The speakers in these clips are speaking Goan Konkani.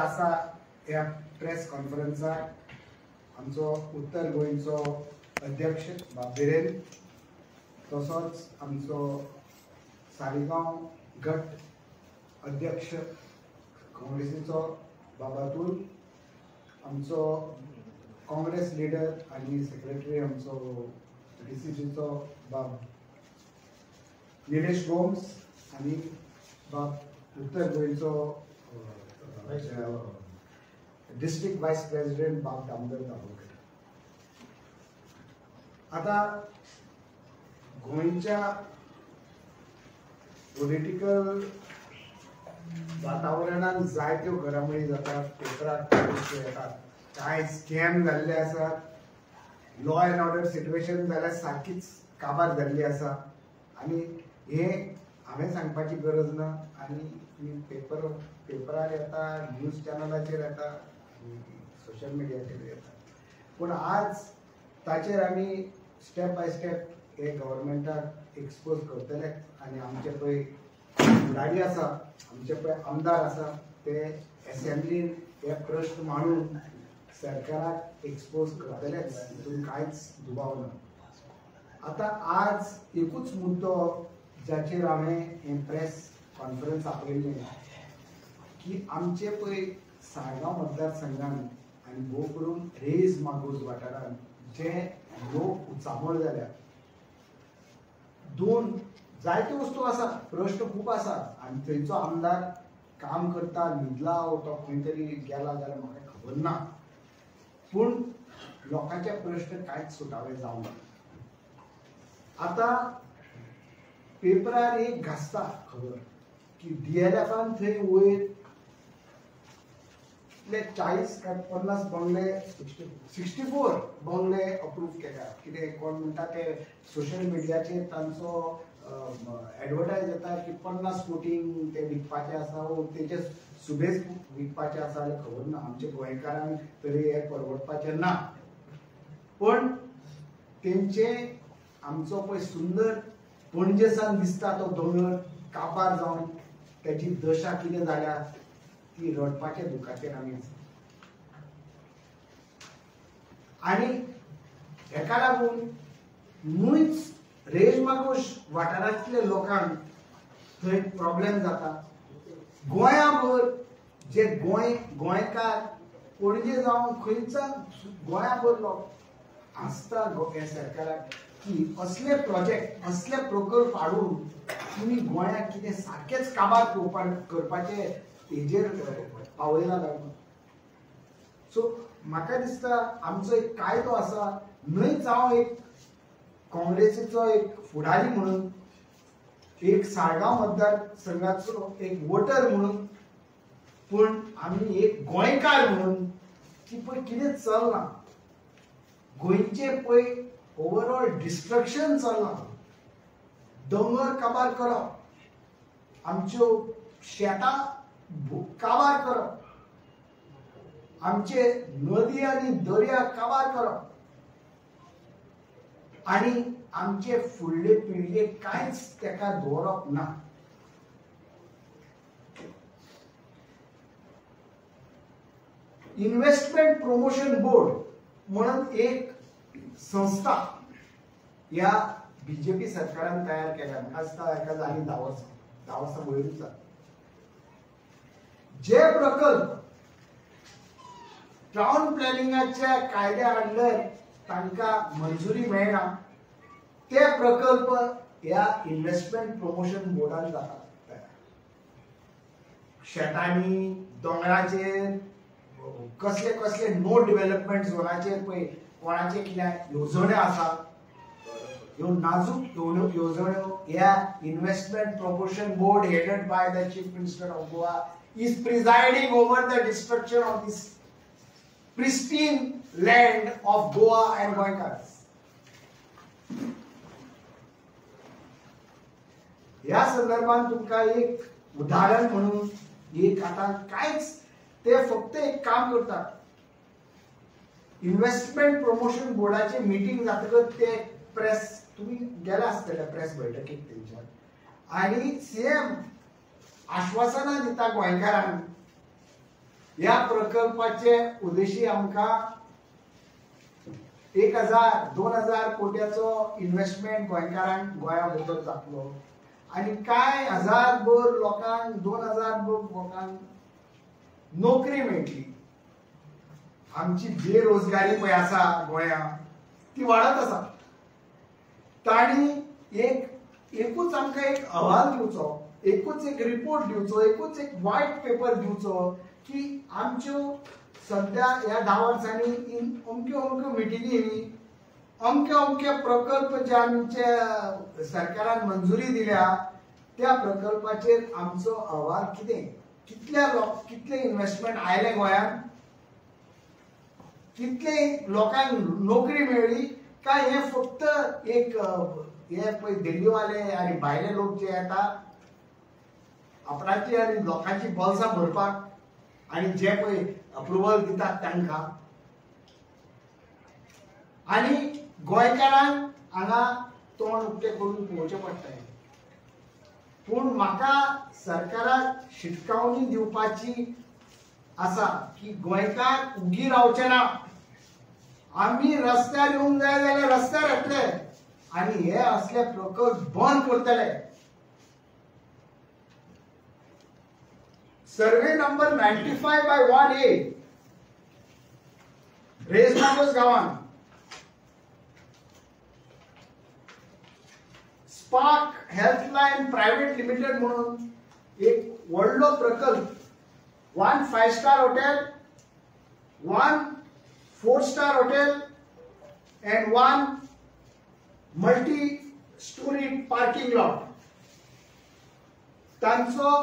आसा ह्या प्रेस कॉन्फरन्साक आमचो उत्तर गोंयचो अध्यक्ष बाब बिरेन, तसोच आमचो सालिगांव गट अध्यक्ष काँग्रेसीचो बाबातूल, आमचो काँग्रेस लिडर आनी सेक्रेटरी आमचो डीसीसीचो बाब निलेश गोम्स आनी बाब उत्तर गोंयचो डिस्ट्रिक्ट वायस प्रेसिडेंट बाब दामोदर दाभोलकर। आतां गोंयच्या पॉलिटिकल वातावरणान जायत्यो घडामोडी जातात, पेपरार येतात, कांय स्कॅम जाल्ले आसात, लॉ एंड ऑर्डर सिट्युएशन जाल्यार सारकीच काबार जाल्ली आसा आनी हे हांवें सांगपाची गरज ना आनी पेपरार येता, न्यूज चॅनलाचेर येता आनी सोशल मिडियाचेर येता। पूण आज ताचेर आमी स्टेप बाय स्टेप हे गव्हर्मेंटाक एक्सपोज करतले आनी आमचे पळय फुडारी आसा, आमचे पळय आमदार आसा ते एसेंब्लीन हे प्रश्न मांडून सरकाराक एक्सपोज करतलेच, हितून कांयच दुबाव ना। आतां आज एकूच मुद्दो जाचेर हांवें हें प्रेस कॉन्फरन्स आपयल्लें की आमचे पळय साळगांव मतदारसंघान आनी भोव करून रेज मागोज वाठारान जे लोक उचांबळ जाल्या, दोन जायत्यो वस्तू आसा, प्रश्न खूब आसा आनी थंयचो आमदार काम करता, न्हिदला तो खंय तरी गेला जाल्यार म्हाका खबर ना, पूण लोकांचे प्रश्न कांयच सुटावे जावंक ना। आतां पेपरार एक घासता खबर की डीएलएफान थंय वयर 40 काय 50 बंगले, 64 बंगले अप्रूव केल्या। कितें कोण म्हणटा ते सोशल मिडियाचेर तांचो एडवर्टायज येता की 50 कोटींक ते विकपाचे आसा वो तेचे सुबेज विकपाचे आसा जाल्यार खबर ना, आमच्या गोंयकारांक तरी हे परवडपाचें ना। पण तेंचे आमचो पळय सुंदर पणजेसान दिसता तो दोंगर काबार जावन तेची दशा कितें जाल्या ती रडपाच्या दुखाचेर आमी आसा आनी हेका लागून न्हूच रेज मागोश वाठारांतल्या लोकांक थंय प्रॉब्लेम जाता। गोंयाभर जे गोंयकार पणजे जावन खंयचा गोंयाभर लोक आसता ह्या सरकाराक की असले प्रोजेक्ट असले प्रकल्प हाडून तुमी गोंयाक कितें सारकेंच काबार करपाचे हेजेर पावयला लागून। सो म्हाका दिसता आमचो एक कायदो आसा, न्हयच हांव एक काँग्रेसीचो एक फुडारी म्हणून, एक साळगांव मतदारसंघाचो एक वोटर म्हणून, पूण आमी एक गोंयकार म्हणून की पळय कितें चल्लां, गोंयचें पळय ओवरऑल डिस्ट्रक्शन चल्लां, दोंगर काबार करप, आमच्यो शेतां काबार करप, आमचे नदी आनी दर्या काबार करप आनी आमचे फुडले पिळगे कांयच तेका दवरप ना। इन्व्हेस्टमेंट प्रमोशन बोर्ड म्हणून एक संस्था ह्या बीजेपी सरकारान तयार केल्या, म्हाका दिसता हेका जालीं 10 वर्सां, 10 वर्सां वयरूच जाता। जे प्रकल्प टावन प्लॅनिंगाच्या कायद्या अंडर तांकां मंजुरी मेळना ते प्रकल्प ह्या इन्व्हेस्टमेंट प्रमोशन बोर्डान जातात तयार। शेतांनी, दोंगराचेर, कसले कसले नो डेव्हलपमेंट झोनाचेर पळय कोणाचे कितें येवजण्यो आसा, ह्यो नाजूक येवजण्यो ह्या investment promotion board headed by the chief minister of Goa is presiding over the destruction of this pristine land of Goa and Goenkars. ह्या संदर्भात तुमकां एक उदाहरण म्हणून एक आतां कांयच ते फक्त एक काम करतात, इन्व्हेस्टमेंट प्रमोशन बोर्डाचे मिटींग जातकच ते प्रेस तुमी गेला आसतले प्रेस बैठकीक तेंच्या आनी सीएम आश्वासनां दिता गोंयकारांक ह्या प्रकल्पाचे उद्देशी आमकां 1000 2000 कोट्याचो इन्व्हेस्टमेंट गोंयकारांक गोंया भितर जातलो आनी कांय हजार भर लोकांक 2000 भर लोकांक नोकरी मेळटली. आमची बेरोजगारी पळय आसा गोंयांत ती वाडत आसा. तांणी एकूच आमकां एक अहवाल दिवचो, एकूच एक रिपोर्ट दिवचो, एकूच एक व्हायट पेपर दिवचो की आमच्यो सद्या ह्या 10 वर्सांनी अमक्यो अमक्यो मिटिंगी, अमके अमके प्रकल्प जे आमच्या सरकारान मंजुरी दिल्या त्या प्रकल्पाचेर आमचो अहवाल कितें, कितल्या लोक कितले इन्व्हेस्टमेंट आयले गोंयांत, कितले लोकांक नोकरी मेळ्ळी, काय हे फक्त एक हे पळय दिल्लीवाले आनी भायले लोक जे येता आपणाची आनी लोकांची बोल्सां भरपाक आनी जे पळय अप्रुवल दितात तांकां. आनी गोंयकारांक हांगा तोंड उक्तें करून पळोवचें पडटा. पूण म्हाका सरकाराक शिटकावणी दिवपाची आसा की गोंयकार उगी रावचे ना. आमी रस्त्यार येवंक जाय जाल्यार रस्त्यार येतले आनी हे असले प्रकल्प बंद करतले. Survey number 95/1A Reis Magos गांवान स्पार्क हेल्थलायन प्रायव्हेट लिमिटेड म्हणून एक व्हडलो प्रकल्प, 1 5-star hotel, 1 4-star hotel and 1 multi storey parking lot. तांचो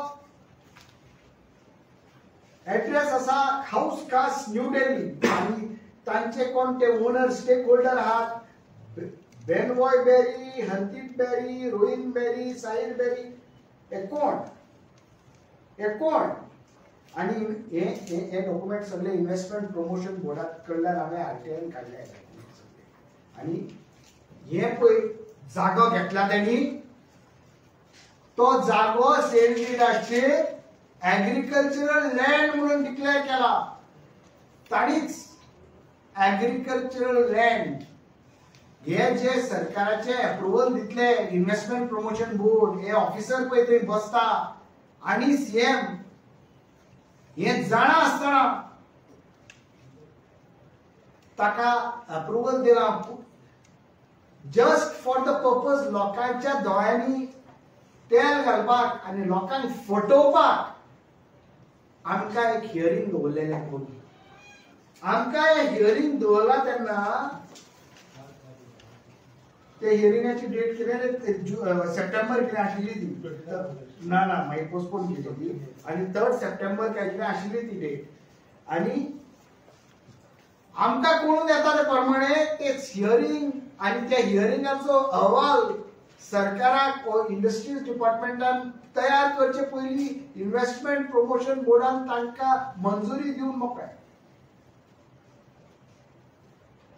एड्रेस आसा हाऊस खास न्यू दिल्ली आनी तांचे कोण ते ओनर स्टेक होल्डर आहात बेनवॉय बेरी, हरदीप बेरी, रोहिन बेरी, साहिर बेरी, हे कोण हे कोण. आनी हे हे डॉक्युमेंट सगळे इन्व्हेस्टमेंट प्रमोशन बोर्डा कडल्यान हांवें आरटीआयन काडले डॉक्युमेंट सगळे. आनी हे पळय जागो घेतला तेणी, तो जागो सेल डीडाचेर एग्रीकल्चरल लँड म्हणून डिक्लेअर केला. ताणीच एग्रीकल्चरल लँड हे जे सरकाराचे अप्रुवल दितले इन्व्हेस्टमेंट प्रमोशन बोर्ड हे ऑफिसर पळय थंय बसता आनी सीएम हे जाणा आसतना ताका अप्रुवल दिला जस्ट फॉर the purpose लोकांच्या दोळ्यांनी तेल घालपाक आनी लोकांक फटोवपाक आमकां एक हियरींग दवरलेलें. कोण आमकां हें हियरींग दवरलां तेन्ना ते हियरिंगाची डेट कितें सप्टेंबर कितें आशिल्ली ती, ना ना मागीर पोस्टपोन केली ती आनी 3 सप्टेंबर काय कितें आशिल्ली ती डेट. आनी आमकां कळून येता ते प्रमाणे ते हियरींग आनी त्या हियरिंगाचो अहवाल सरकाराक इंडस्ट्रीज डिपार्टमेंटान तयार करचे पयलीं इन्व्हेस्टमेंट प्रमोशन बोर्डान तांकां मंजुरी दिवन मोकळें.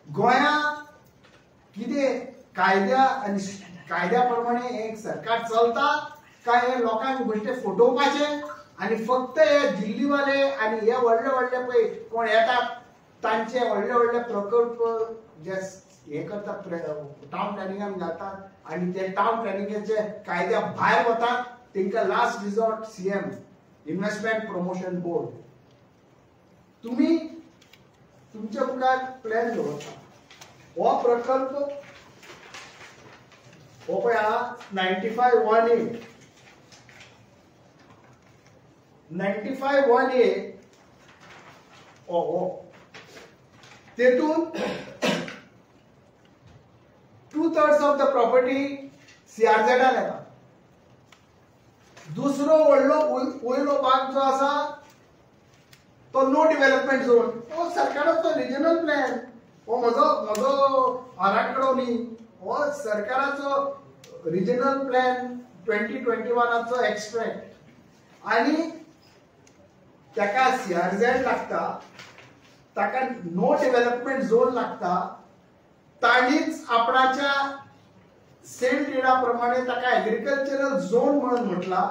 गोंया कितें कायद्या आनी कायद्या प्रमाणे एक सरकार चलता काय हे लोकांक बेश्टे फटोवपाचें आनी फक्त हे दिल्लीवाले आनी हे व्हडले व्हडले पळय कोण येतात तांचे व्हडले व्हडले प्रकल्प जे हे करतात टावन प्लॅनिंगान घालतात आनी ते टावन प्लॅनिंगाचे कायद्या भायर वतात तांकां last resort CM investment promotion board. तुमी तुमच्या मुखार प्लॅन दवरता. हो प्रकल्प हो पळय आहा 95(1A 95(1A हो तेतून 2/3 ऑफ the property सीआरझेडान येता. दुसरो व्हडलो वयलो भाग जो आसा तो नो डेव्हलपमेंट झोन, हो सरकाराचो रिजनल प्लॅन, हो म्हजो म्हजो आराखडो न्ही, हो सरकाराचो रिजनल प्लॅन 2021 एक्स्ट्रॅक्ट. आनी ताका सीआरझेड लागता, ताका नो डेव्हलपमेंट झोन लागता. ताणीच आपणाच्या सेल डिडा प्रमाणे ताका एग्रीकल्चरल झोन म्हणून म्हटला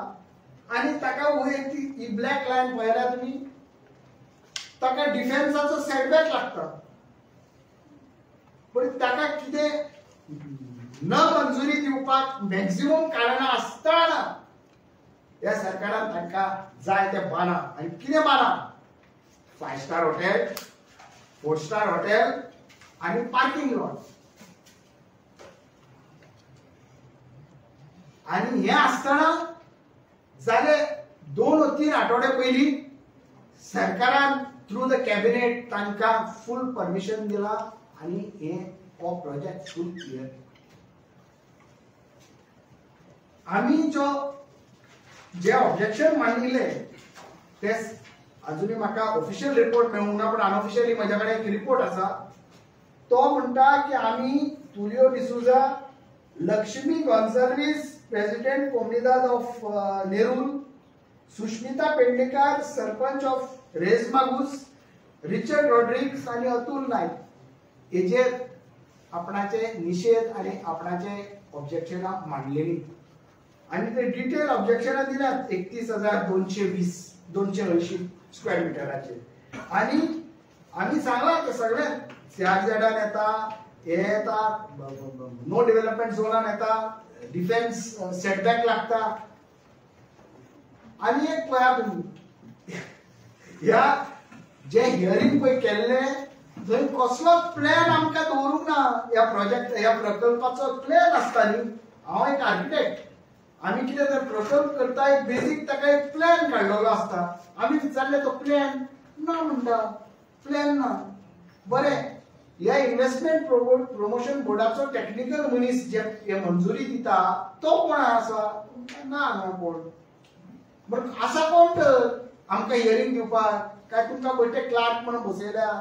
आनी ताका वयर ती ब्लॅक लायन पळयल्या तुमी, ताका डिफेन्साचो सेटबॅक लागता. पण ताका कितें न मंजुरी दिवपाक मॅक्झिमम कारणां आसतना ह्या सरकारान तांकां जाय ते बांदां. आनी कितें बांदां? 5 star hotel, 4 star hotel आनी पार्किंग लॉट. आनी हें आसतना जाले 2 o 3 आठवडे पयलीं सरकारान थ्रू the cabinet तांकां फूल परमिशन दिला आनी हे हो प्रोजेक्ट फूल क्लियर. आमी जो जे ऑब्जेक्शन मांडिल्ले ते अजुनूय म्हाका ऑफिशियल रिपोर्ट मेळूंक ना, पण अनऑफिशियली म्हज्या कडेन एक रिपोर्ट आसा. तो म्हणटा की आमी Tulio D'Souza, Lakshmi Gonsalves, president Comunidade of Nerul, Sushmita Pednekar, sarpanch of Reis Magos, Richard Rodrigues आनी अतुल नायक हेजेर आपणाचे निशेध आनी आपणाचे ऑब्जेक्शनां मांडलेली आनी ते डिटेल ऑब्जेक्शनां दिल्यात 31,220 280 स्क्वेअर मिटराचेर. आनी आमी सांगलां ते सगळे सीआरझेडान येता, हे येता, नो डेव्हलपमेंट झोनान येता, डिफेन्स सेटबॅक लागता. आनी एक पळया तुमी ह्या जे हियरींग पळय केल्लें थंय कसलोच प्लॅन आमकां दवरूंक ना. ह्या प्रोजेक्ट ह्या प्रकल्पाचो प्लॅन आसता न्ही. हांव एक आर्किटेक्ट, आमी कितें तर प्रकल्प करता एक बेजीक ताका एक प्लॅन काडलेलो आसता. आमी विचारलें तो प्लॅन ना म्हणटा, प्लॅन ना. बरें, ह्या इन्व्हेस्टमेंट प्रमोशन बोर्डाचो टॅक्निकल मनीस जे हे मंजुरी दिता तो कोण आसा? ना हांगा कोण. बट आसा कोण तर आमकां हियरींग दिवपाक? काय तुमकां बटे क्लार्क म्हणून बसयल्या?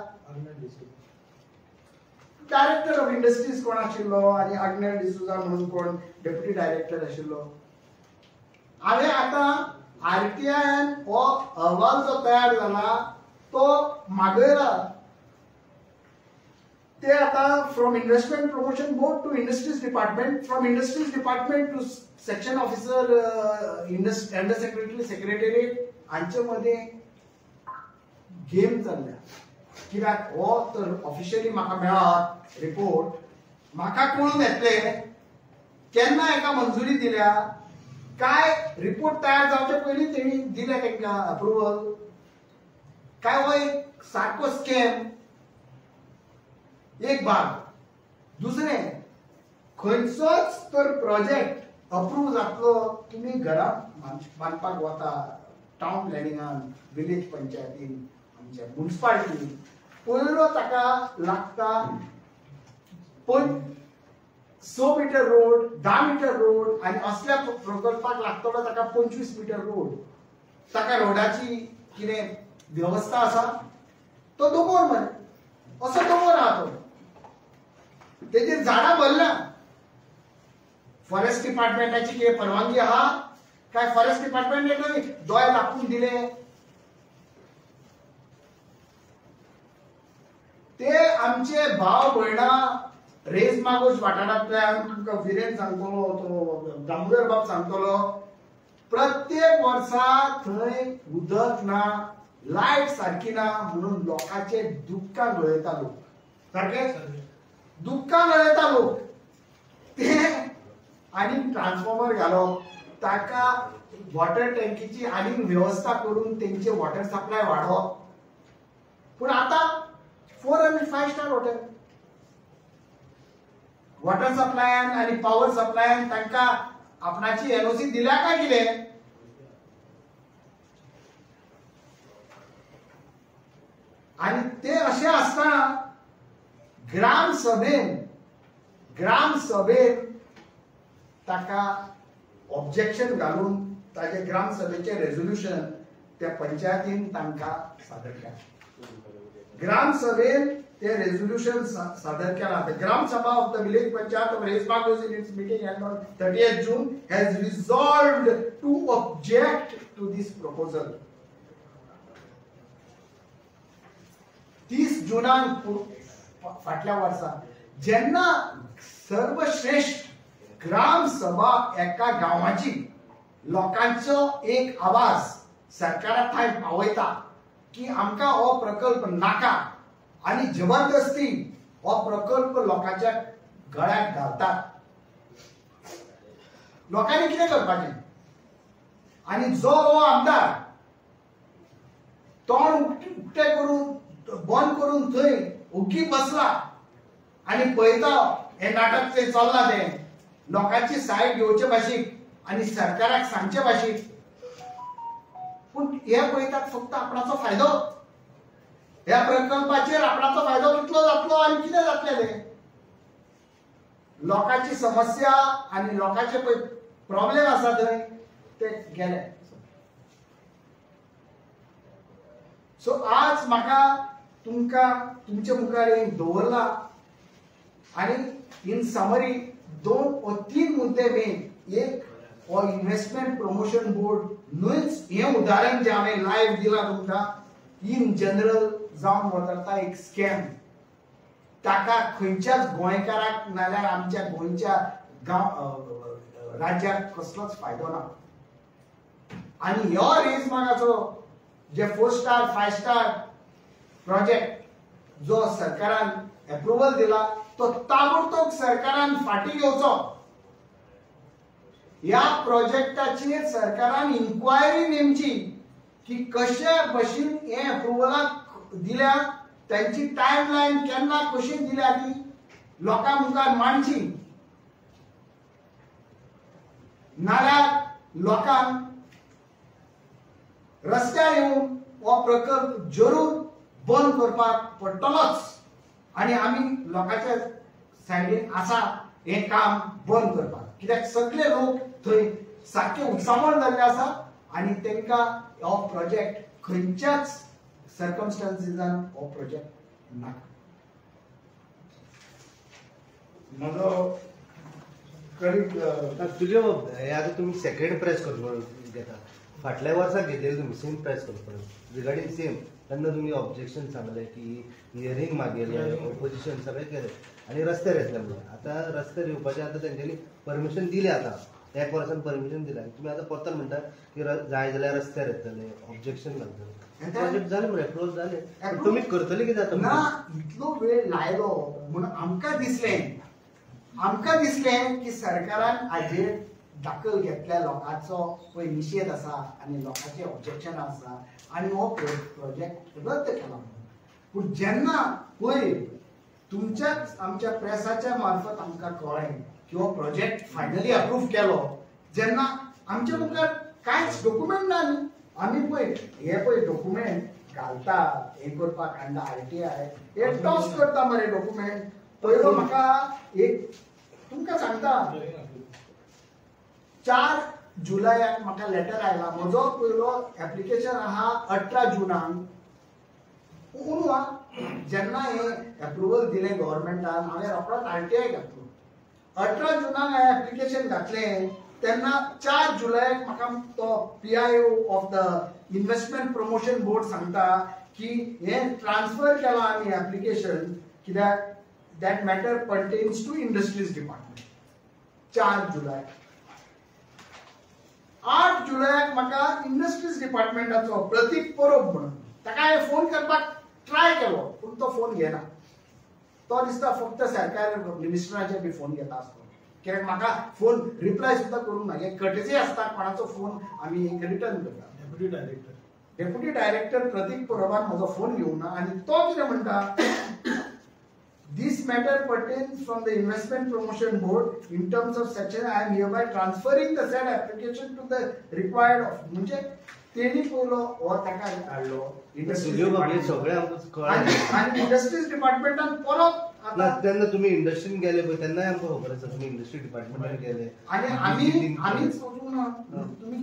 डायरेक्टर ऑफ इंडस्ट्रीज कोण आशिल्लो आनी आग्नेल डिसुजा म्हणून कोण डेप्युटी डायरेक्टर आशिल्लो. हांवें आतां आरटीआयन हो अहवाल जो तयार जाला तो मागयला. ते आतां from investment promotion board to industries department, from industries department to section officer, under secretary, secretariat हांचे मदें गेम चल्ल्या. कित्याक हो तर ऑफिशियली म्हाका मेळत रिपोर्ट, म्हाका कळून येतलें केन्ना एका मंजुरी दिल्या, काय रिपोर्ट तयार जावचे पयलीं तेणी दिल्या तांकां अप्रुवल, काय हो एक सारको स्कॅम. एक भाग. दुसरें, खंयचोच तर प्रोजेक्ट अप्रूव जातलो तुमी घरां बांदपाक वता टावन प्लॅनिंगान, विलेज पंचायतीन, आमच्या मुन्सिपालिटीन, पयलो ताका लागता 6 मिटर रोड, 10 मिटर रोड आनी असल्या प्रकल्पाक लागतलो ताका 25 मिटर रोड. ताका रोडाची कितें वेवस्था आसा? तो दोंगर मरे, असो दोंगर आहा तो, तेजेर झाडां भरल्या. फॉरेस्ट डिपार्टमेंटाची कितें परवानगी आहा काय फॉरेस्ट डिपार्टमेंट दोळे दाखोवन दिले? ते आमचे भाव भयणां रेज मागोश वाठारांतल्यान तुमकां विरेन सांगतलो, तो दामोदर बाब सांगतलो, प्रत्येक वर्सा थंय उदक ना, लायट सारकी ना म्हणून लोकांचे दुख्खां गळयता लोक. सारके दुख्खां गळयता लोक. ते आनी ट्रान्सफॉर्मर घालप, ताका वॉटर टँकीची आनीक वेवस्था करून तेंचे वॉटर सप्लाय वाडोवप. पूण आतां 4 आनी 5 स्टार हॉटेल, वॉटर सप्लायान आनी पावर सप्लायान तांकां आपणाची एनओसी दिल्या काय कितें? आनी ते अशें आसतना ग्रामसभेन ताका ऑब्जेक्शन घालून ताजे ग्रामसभेचें रेजोल्युशन त्या पंचायतीन तांकां सादर केलें. ग्रामसभेन ते रेजोल्युशन सादर केलां. The Gram Sabha of the village panchayat of Reis Magos in its meeting held on 30th June has resolved to object to this proposal. 30 जुनान फाटल्या वर्सा जेन्ना सर्वश्रेष्ठ ग्रामसभा एका गांवाची लोकांचो एक आवाज सरकारा थंय पावयता की आमकां हो प्रकल्प नाका आनी जबरदस्ती हो प्रकल्प लोकांच्या गळ्याक घालतात. लोकांनी कितें करपाचें? आनी जो हो आमदार तोंड उक्तें करून बंद करून थंय ओगी बसला आनी पळयता हें नाटक थंय चल्लां तें, लोकांची सायड घेवचे भाशीक आनी सरकाराक सांगचे भाशीक, पूण हे पळयतात फक्त आपणाचो फायदो. ह्या प्रकल्पाचेर आपणाचो फायदो कितलो जातलो आनी कितें जातलें तें. लोकांची समस्या आनी लोकांचे पळय प्रॉब्लेम आसा थंय ते गेले. सो आज म्हाका तुमकां तुमचे मुखार एक दवरला आनी इन समरी 2 वा 3 मुद्दे मेन. एक हो इन्व्हेस्टमेंट प्रमोशन बोर्ड न्हयच हें उदाहरण जें हांवें लायव्ह दिलां तुमकां, इन जनरल जावन वता एक स्कॅम. ताका खंयच्याच गोंयकाराक नाल्यार आमच्या गोंयच्या गांव राज्याक कसलोच फायदो ना. आनी ह्यो रेजमागाचो जे 4 स्टार 5 स्टार प्रोजेक्ट जो सरकारान एप्रुवल दिला तो ताबडतोब सरकारान फाटीं घेवचो. ह्या प्रोजेक्टाचेर सरकारान इन्क्वायरी नेमची की कशे भशेन हे एप्रुवलाक दिल्या, त्यांची टायम लायन केन्ना कशी दिल्या ती लोकां मुखार मांडची. नाल्यार लोकांक रस्त्यार येवन हो प्रकल्प जरूर बंद करपाक पडटलोच आनी आमी लोकांच्या सायडीन आसा हें काम बंद करपाक. कित्याक सगळे लोक थंय सारके उत्सामण जाल्ले आसा आनी तांकां हो प्रोजेक्ट खंयच्याच सर्कमस्टांसीसान हो प्रोजेक्ट नाका. म्हजो करीब तुजे हे आतां तुमी सेकंड प्रेस कॉन्फरन्स घेता, फाटल्या वर्सा घेतलेली तुमी same press conference regarding same, तेन्ना तुमी ऑब्जेक्शन सांगलें की हियरींग मागयलें, ऑपोजिशन सगळें केलें आनी रस्त्यार येतले म्हणून. आतां रस्त्यार येवपाचें आतां तेंच्यांनी परमिशन दिलें, आतां एक वर्सान परमिशन दिलें आनी तुमी आतां परतून म्हणटा की जाय जाल्यार रस्त्यार येतले, ऑब्जेक्शन घालतले. प्रोजेक्ट जालें मरे, एप्रूवल जालें, तुमी करतले कितें आतां? ना, इतलो वेळ लायलो म्हणून आमकां दिसलें, आमकां दिसलें की सरकारान हाजेर दाखल घेतल्या लोकांचो पळय निशेध आसा आनी लोकांचें ऑब्जेक्शन आसा आनी हो प्रोजेक्ट रद्द केला म्हणून. पूण जेन्ना पळय तुमच्याच आमच्या प्रेसाच्या मार्फत आमकां कळ्ळें की हो प्रोजेक्ट फायनली अप्रूव केलो, जेन्ना आमच्या मुखार कांयच डॉक्युमेंट ना न्ही. आमी पळय हे पळय डॉक्युमेंट घालता हें करपाक हाडला RTI हे टॉस करता मरे डॉक्युमेंट. पयलो म्हाका एक तुमकां सांगता, 4 जुलयाक म्हाका लेटर आयला. म्हजो पयलो एप्लिकेशन आहा 18 जुनाक. अंदू जेन्ना हे एप्रुवल दिलें गव्हर्मेंटान हांवें रोखडोच RTI घातलो. 18 जुनाक हांवें एप्लिकेशन घातलें तेन्ना 4 जुलयाक म्हाका तो PIO of the investment promotion board सांगता की हें ट्रान्सफर केलां आमी एप्लिकेशन कित्याक that matter pertains to industries department. 4 जुलय. 8 जुलयाक म्हाका इंडस्ट्रीज डिपार्टमेंटाचो प्रतीक परब म्हणून ताका हांवें फोन करपाक ट्राय केलो पूण तो फोन घेना. तो दिसता फक्त सरकार मिनिस्टराचे बी फोन घेता आसतलो, कित्याक म्हाका फोन रिप्लाय सुद्दां करूंक ना. हे कटेजी आसता कोणाचो फोन आमी रिटर्न करता. डेप्युटी डायरेक्टर प्रतीक परबान म्हजो फोन घेवंक ना आनी तो कितें म्हणटा, This matter pertains from the Investment Promotion Board. In terms of section, I am hereby transferring the said application to the required of. म्हणजे तेणी पयलो हो ताका हाडलो आनी इंडस्ट्रीज डिपार्टमेंटान परत. तेन्ना तुमी इंडस्ट्रीन गेले पळय तेन्नाय आमकां खबर आसा तुमी इंडस्ट्री डिपार्टमेंटान गेले आनी आमी आमीच वचूंक ना. तुमी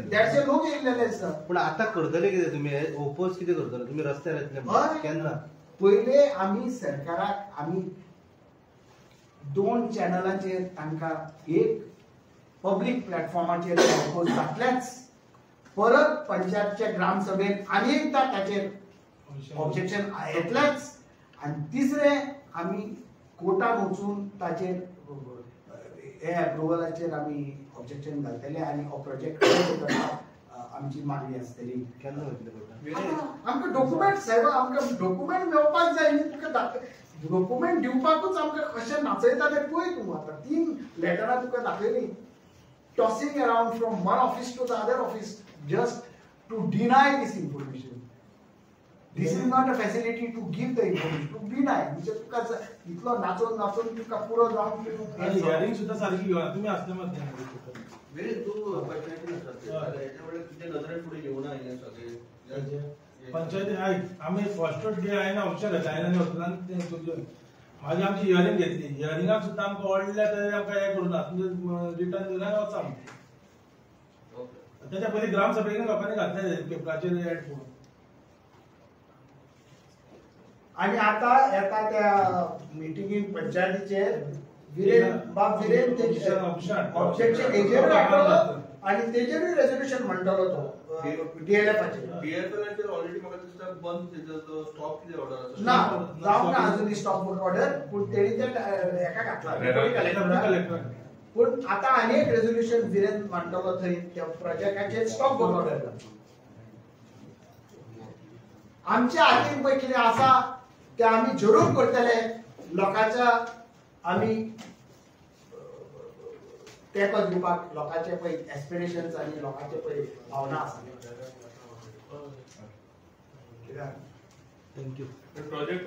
देडशे लोक येयल्लेले आसता. पूण आतां करतले कितें तुमी? ओपोज कितें करतले तुमी? रस्त्यार येतले केन्ना? पयले आमी सरकाराक आमी 2 चॅनलाचेर तांकां एक पब्लीक प्लॅटफॉर्माचेर ओपोज जातलेच, परत पंचायतच्या ग्रामसभेन आनी एकदां ताचेर ऑब्जेक्शन येतलेच, आनी तिसरें आमी कोर्टान वचून ताचेर हे एप्रुवलाचेर आमी ऑब्जेक्शन घालतले आनी हो प्रोजेक्ट रद्द करपाक आमची मागणी आसतली. केन्ना वयतले कोर्टान? आमकां डॉक्युमेंट साहेब, आमकां डॉक्युमेंट मेळपाक जाय न्ही. तुका डॉक्युमेंट दिवपाकूच आमकां कशें नाचयता तें पळय तूं. आतां 3 लेटरां तुका दाखयलीं, tossing around from one office to the other office just to deny this information. This is not a facility to give the information, to deny. म्हणजे तुका इतलो नाचोन नाचोन तुका पुरो जावन हियरिंग सुद्दां सारकी घेवना तुमी आसले मत. तूं पंचायतीन आसा हेच्या वेळार तुजे नदरेन फुडें घेवना हें सगळें पंचायती. आयक, आमी फर्स्ट डे हांवें ऑफिसार घेतला, हांवें आनी हॉस्पिटलान मागीर आमची हियरिंग घेतली. हियरिंगाक सुद्दां आमकां व्हडल्या तरेन आमकां हें करूं ना, तुमचें रिटर्न दिवन वचा आमी. तेच्या पयलीं ग्रामसभेक लोकांनी घातले पेपराचेर एड पळोवन. आनी आतां येता त्या मिटिंगेन पंचायतीचेर विरेन बाब विरेन ऑब्जेक्शन हेजेरूय हाडटलो आनी तेजेरूय रेजोल्युशन म्हणटलो तो डीएलएफाचेर. डीएलएफाचेर ऑलरेडी म्हाका दिसता बंद तेजो स्टॉप कितें ऑर्डर आसा ना जावंक ना अजून स्टॉप ऑर्डर, पूण तेणी ते हेका घातला कलेक्टर. पूण आतां आनी एक रेजोल्युशन विरेन मांडटलो थंय त्या प्रोजेक्टाचेर स्टॉप ऑर्डर. आमच्या हातीन पळय कितें आसा ते आमी जरूर करतले. लोकांच्या आमी तेंको दिवपाक लोकांचे पळय एस्पिरेशन्स आनी लोकांचे पळय भावना आसा. Thank you. Project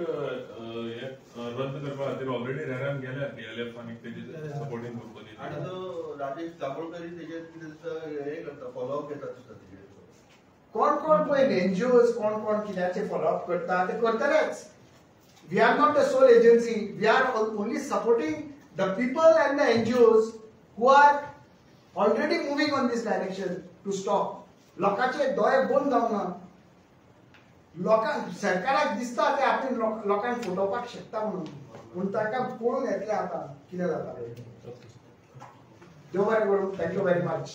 रद्द करपा खातीर ऑलरेडी रेरान गेल्या डीएलएफ आनी तेजे सपोर्टींग कंपनी. आनी तो राजेश दाभोळकरी तेजेर कितें हें करता, फॉलोअप घेता दिसता तेजेर. कोण कोण पळय एनजीओज कोण कोण कित्याचे फॉलोअप करता ते करतलेच. We are not the sole agency, we are only supporting the people and the NGOs who are already moving on this direction to stop. लोकांचे दोळे बंद जावंक ना, लोकांक सरकाराक दिसता ते आपण लोकांक फटोवपाक शकता म्हणून, पूण ताका पळोवन येतलें आतां कितें जाता. देव बरें करूं. Thank you very much.